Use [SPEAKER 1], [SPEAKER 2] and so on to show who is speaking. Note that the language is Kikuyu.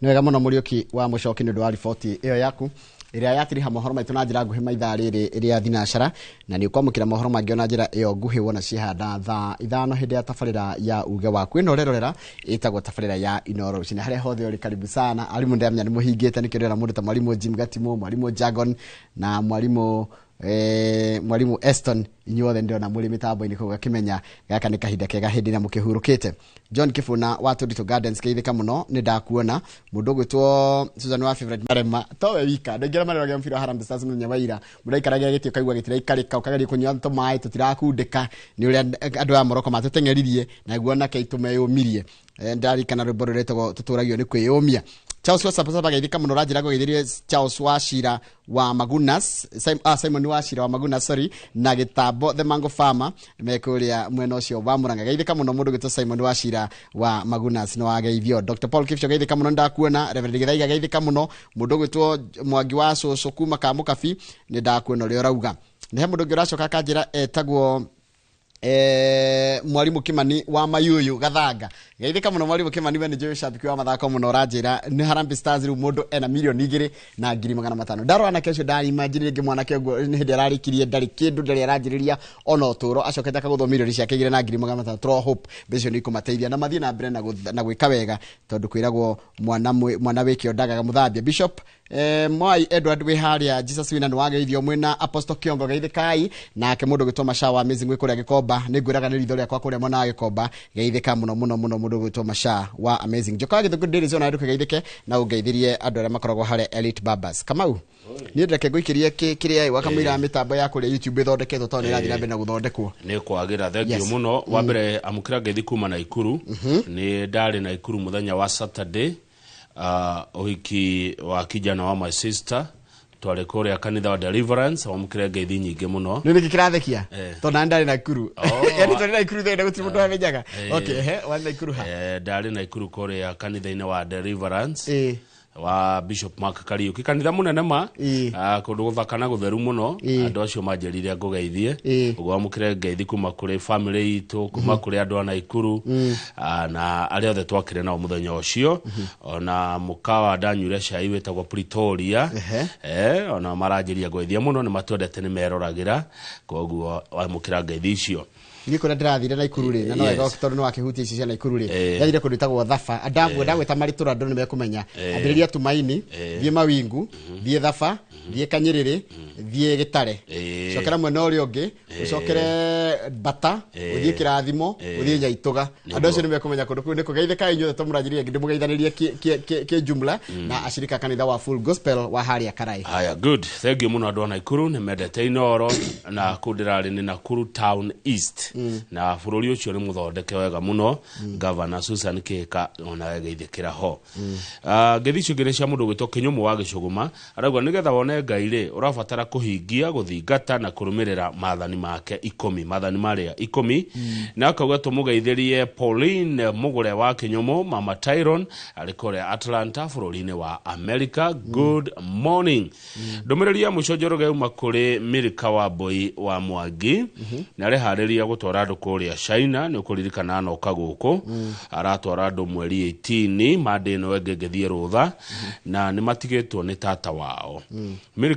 [SPEAKER 1] Nĩ wega mũno, Mũriũki wa Mũcoki, nĩ ũndũ wa riboti ĩyo yaku ĩrĩa yatiriha mohoro maitũ na njĩra nguhĩ maithaa rĩrĩ rĩa thinacara, na nĩ ũkwamũkĩra mohoro mangĩ na njĩra ĩyo nguhĩ wona ciĩhanda thaa 5 hĩndĩ ya tabarĩra ya uge waku ĩno ũrerorera ĩtagwo tabarĩra ya Inoro Rũcinĩ. Harĩa hothe ũrĩ, karibu sana. Arimũ, ndĩramenya nĩ mũhingĩte, nĩkĩo ndĩrona mũndũ ta mwarimũ Jim Gatimũ, mwarimũ Jagon na mwarimũ Eston, inyuothe ndĩrona mũrĩ mĩtambo-inĩ kũu, gakĩmenya gaka nĩ kahinda kega hĩndĩ ĩrĩa mũkĩhurũkĩte. John Kĩbũna wa Tũnditũ Gardens, geithĩka mũno, nĩ ndakuona. Mũndũ ũgwĩtwo Susan wa Favorite Marema, towe wika andũ aingĩ arĩa mareragia mũbira wa Harambee Stars mũthenya wa ira, mũndũ aikaragĩra gĩtĩ ũkaigua gĩtiraikarĩka, ũkageria kũnyua tũmaĩ tũtirakundĩka nĩ ũrĩa andũ a Morocco matũteng'eririe naguo nake itũmeyũmirie. Ndirarikana rwĩmbo rũretagwo tũtũragio nĩ kwĩyũmia. Charles wa Sapasapa, geithĩka mũno, ũranjĩra ngũgeithĩrie Charles wa Shira wa Magunas, Simon wa Shira wa Magunas, sorry, na Gĩtambo the Mango Farmer me kũrĩa mwena ũcio wa Murang'a. Geithĩka mũno, mũndũ gwĩtwo Simon wa Shira wa Magunas, nĩ wageithio. Dr Paul Kipcho, geithĩka mũno, ndakuona. Reverend Gĩthaiga, geithĩka mũno. Mũndũ ũgwĩtwo Mwangi wa Cũcũ kuma Kamũkabi, nĩ ndakuona ũrĩa ũrauga. Nĩ he mũndũ ũngĩ ũracoka akanjĩra etagwo mwarimũ Kimani wa Mayuyu Gathanga. Geithĩka mũno, mwarimũ Kimani, we nĩ njũĩ shabiki wa mathako mũno. Ũranjĩra nĩ Harambee Stars rĩu mũndũ ena 2,500,000. Ndarora anake ũcio, ndarimagine rĩngĩ mwanake ũguo nĩ hĩndĩ ararĩkirie, ndarĩ kĩndũ, ndarĩ aranjĩrĩria ona ũtũro, acokete akagũthwo mirioni ciake 2,500,000. Tũro hope mbeca icio nĩ ikũmateithia na mathiĩ na mbere na gwĩka wega, tondũ kwĩragwo mwana wĩkĩo ndagaga mũthambia. Bishop Mwai Edward wĩ harĩa Jesus wina, nĩ wageithio mwĩna Apostle Kiongo, geithĩkai. Nake mũndũ gwĩtwo Masha wa Amazing wĩ kũrĩa Gĩkomba, nĩ ngwĩraga nĩ ritho rĩakwa kũrĩa mwena wa Gĩkomba, geithĩka mũno mũno mũno, mũndũ gwĩtwo Masha wa Amazing. Njoka Gĩthũngũ Daily ona ndũkĩgeithĩke na ũngeithĩrie andũ arĩa makoragwo harĩa Elite Barbers. Kamau, niĩ ndĩreke ngũikĩrie kĩrĩa wakamũira mĩtambo ya kũrĩa YouTube ĩthondeketwo, tondũ nĩ ĩrathiĩ na mbere na gũthondekwo.
[SPEAKER 2] Nĩ kwagĩra, thank you mũno. Wa mbere, amũkĩra ngeithi kuma Naikuru. Nĩ ndarĩ Naikuru mũthenya wa Saturday, ũhiki wa kijana wa my sister, twarĩ kũrĩa kanitha wa Deliverance. Wamũkĩre ngeithi nyingĩ mũno.
[SPEAKER 1] Nĩ nĩkĩ kĩrathekia? Tondũ nani ndarĩ Naikuru. Yani twarĩ Naikuru thĩna gũtirĩ mũndũ wamenyaga. Okay, he warĩ Naikuru ha?
[SPEAKER 2] Ndarĩ Naikuru kũrĩa kanitha-inĩ wa Deliverance wa Bishop Mark Kariuki, kanitha mũnene ma. Kũndũ gũthaka na gũtheru mũno. Andũ acio manjĩrire ngũgeithie. Ũguo wamũkĩre ngeithi kuma kũrĩ family itũ, kuma kũrĩ andũ a Naikuru, na arĩa othe twakĩrĩ nao mũthenya ũcio, ona mũkawa ndanyuire cai wĩtagwo Pretoria. Ona maranjĩria ngũgeithie mũno, nĩ matwendete, nĩ meroragĩra, koguo wamũkĩra ngeithi icio.
[SPEAKER 1] Niĩ kũrĩa ndĩrathire Naikuru rĩ, na no wega tondũ nĩ wakĩhutia ici cia Naikuru rĩ, ndathire kũndũ ĩtagwo Thaba. Ndagwĩta marĩtũra andũ nĩ mekũmenya. Ambĩrĩria Tumaini, thiĩ Mawingu, thiĩ Thaba, thiĩ Kanyĩrĩrĩ, thiĩ Gĩtare, cokera mwena ũrĩa ũngĩ, ũcokere Bata, ũthiĩ Kĩrathimo, ũthiĩ Nyaitũga. Andũ acio nĩ mekũmenya kũndũ kũu nĩ kũgeithĩka. Inyuothe tũmũranjĩrĩrie, ndĩmũgeithanĩrie kĩ jumla na ashirika kanitha wa Full Gospel wa harĩa Karai.
[SPEAKER 2] Haya, good, thank you mũno. Andũ a Naikuru nĩ mendete Inoro, na kũu ndĩrarĩ nĩ Nakuru Town East, na bũrũri ũcio nĩ mũthondeke wega mũno. Governor Susan Kĩka ona geithĩkĩra ho. Ngeithi icio ingĩ nĩ cia mũndũ ũgwĩtwo Kĩnyũmũ wa Gĩcũgũma, arauga nĩgetha wone Ngai rĩ, ũrabatara kũhingia, gũthingata na kũrũmĩrĩra maathani make 10, maathani marĩa 10. Na akauga tũmũgeithĩrie Pauline Mũgũre wa Kĩnyũmũ, Mama Tyron arĩ kũrĩa Atlanta bũrũri-inĩ wa America. Good morning. Ndũmĩrĩri ya mũico, Njoroge, uma kũrĩ Milika wa Mbui wa Mwangi, nĩ areharĩria gũtwara andũ kũrĩa China. Nĩ ũkũririkana anoka gũkũ aratwara andũ mweri 18 mande ĩno ĩngĩ, ngĩthiĩ rũtha, na nĩ matigĩtwo nĩ tata wao Milika.